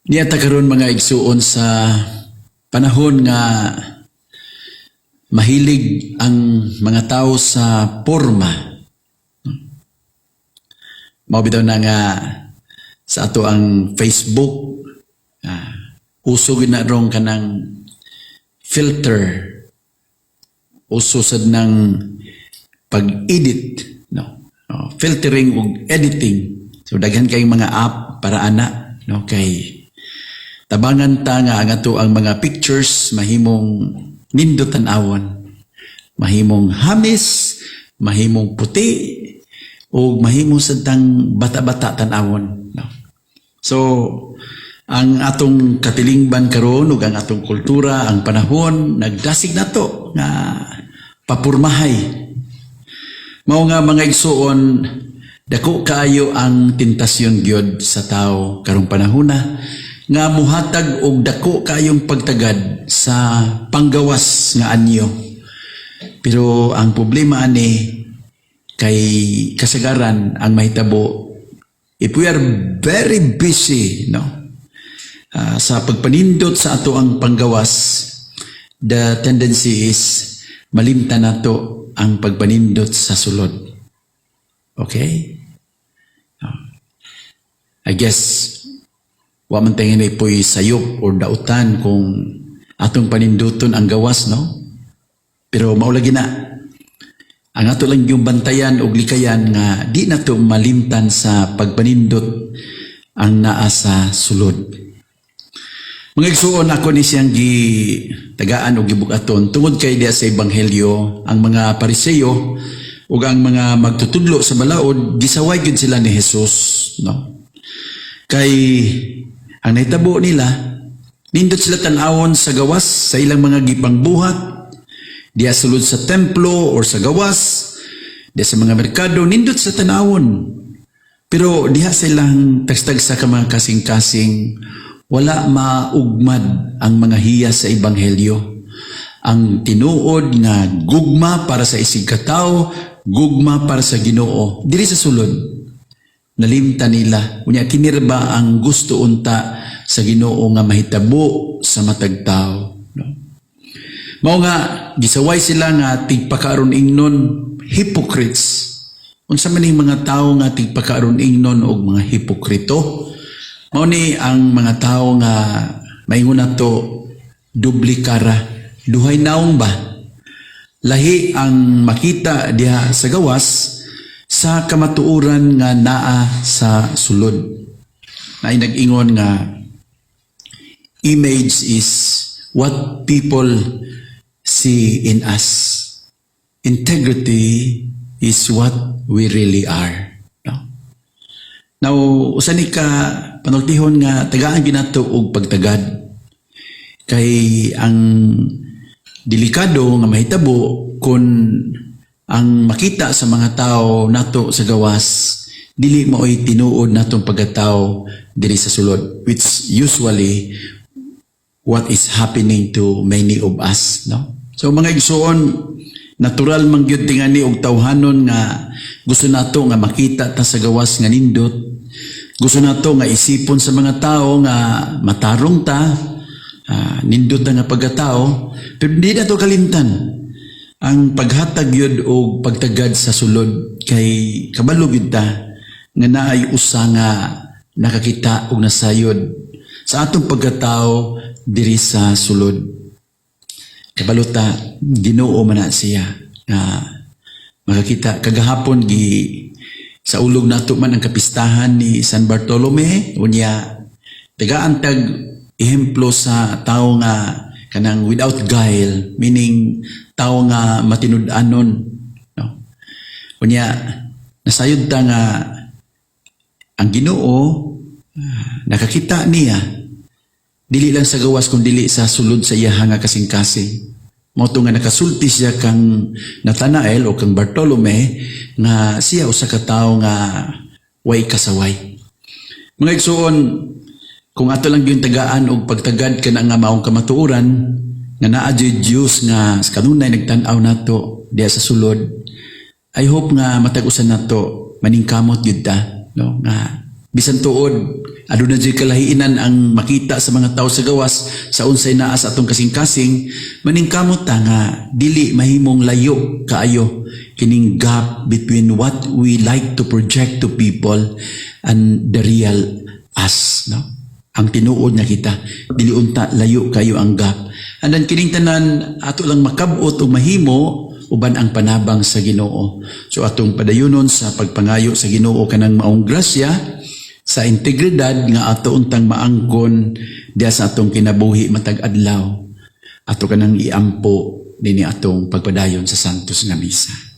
Niya ta karon, mga igsuon, sa panahon nga mahilig ang mga tao sa porma. Mao bitaw na nga sa ato ang Facebook, uso gyud na rong kanang filter, uso sad ng pag-edit, no? Oh, filtering ug editing. So daghan kayong mga app para ana, no, kay tabangan ta nga ang ato ang mga pictures mahimong nindot tan-awon, mahimong hamis, mahimong puti ug mahimo sad tang bata-bata tan-awon, no? So ang atong katilingban karon ug ang atong kultura, ang panahon nagdasig nato nga papurmahay. Mao nga, mga igsuon, dako kaayo ang tentasyon gyud sa tao karong panahona nga muhatag og dako kaayong pagtagad sa panggawas nga anyo. Pero ang problema ani kay kasagaran ang mahitabo, if we are very busy, no, sa pagpanindot sa ato ang panggawas, the tendency is malimtan nato ang pagpanindot sa sulod. Okay? I guess wa man tayo po'y sayop or dautan kung atong paninduton ang gawas, no? Pero mao lagi na. Ang ato lang yung bantayan og likayan nga di nato malimtan sa pagpanindot ang naa sa sulod. Mga igsuon, ako ni siyang gi tagaan og gibukaton tungod kay diya sa ebanghelyo, ang mga Pariseo ug ang mga magtutudlo sa balaod, gisaway gyud sila ni Jesus, no? Kay ang nahitabo nila, nindot sila tan-awon sa gawas sa ilang mga gipangbuhat diya sulod sa templo or sa gawas diya sa mga merkado, nindot sa tan-awon. Pero diha sa ilang tagstagsa ka mga kasing-kasing, wala maugmad ang mga hiyas sa ebanghelyo. Ang tinuod nga gugma para sa isig katawo, gugma para sa Ginoo. Diri sa sulod, nalimta nila. Unya kinirba ang gusto unta sa Ginoo nga mahitabo sa matag tao. No? Mao nga gisaway sila nga tigpakaaron ingnon, hypocrites. Unsa man ning mga tawo nga tigpakaaron ingnon og mga hipokrito? Mao ni ang mga tawo nga maingon nato doble kara, duhay naong ba? Lahi ang makita diha sa gawas sa kamatuoran nga naa sa sulod. Naay nag-ingon nga image is what people see in us. Integrity is what we really are. No? Now, usa ni ka panultihon nga tagaan ginato og pagtagad. Kay ang delikado nga mahitabo kung ang makita sa mga tao nato sa gawas dili mao'y tinuod natong pagkatao diri sa sulod, which usually what is happening to many of us, no? So mga igsuon, natural man gyud tingani og tawhanon nga gusto nato nga makita ta sa gawas nga nindot, gusto nato nga isipon sa mga tao nga matarong ta, nindot ta nga pagkatao. Pero di nato kalimtan ang paghatag yun og pagtagad sa sulod kay kabalo gyud ta nga naay usa nga nakakita og nasayod sa atong pagkatao diri sa sulod. Kabalo ta, Ginoo man na siya nga makakita. Kagahapon gi sa ulog nato man ang kapistahan ni San Bartolome. Unya tagaan tag ehemplo sa tao nga kanang without guile, meaning tao nga matinud-anon, no? Unya nasayod ta nga ang Ginoo nakakita niya dili lang sa gawas kun dili sa sulod sa iya nga kasing-kasing. Mao to nga nakasulti siya kang Nathanael o kang Bartolome nga siya usa ka tawo nga way kasaway. Mga igsuon, kung ato lang yung tagaan og pagtagad kana nga maong kamatuoran nga naa gyud Dios nga kanunay nagtan-aw nato diha sa sulod, I hope nga matag usa nato maningkamot gyud ta, no, nga Bisan tuod, aduna jud kalahiinan ang makita sa mga tao sa gawas sa unsay naa sa atong kasing-kasing, maningkamot ta nga dili mahimong layo kaayo kining gap between what we like to project to people and the real us, no? Ang tinuod nga kita, dili unta layo kayo ang gap. And then kining tanan ato lang makabot o mahimo uban ang panabang sa Ginoo. So atong padayunon sa pagpangayo sa Ginoo kanang maong grasya sa integridad nga ato untang maangkon diya sa atong kinabuhi matag adlaw. Ato kanang iampo dinhi atong pagpadayon sa Santos nga Misa.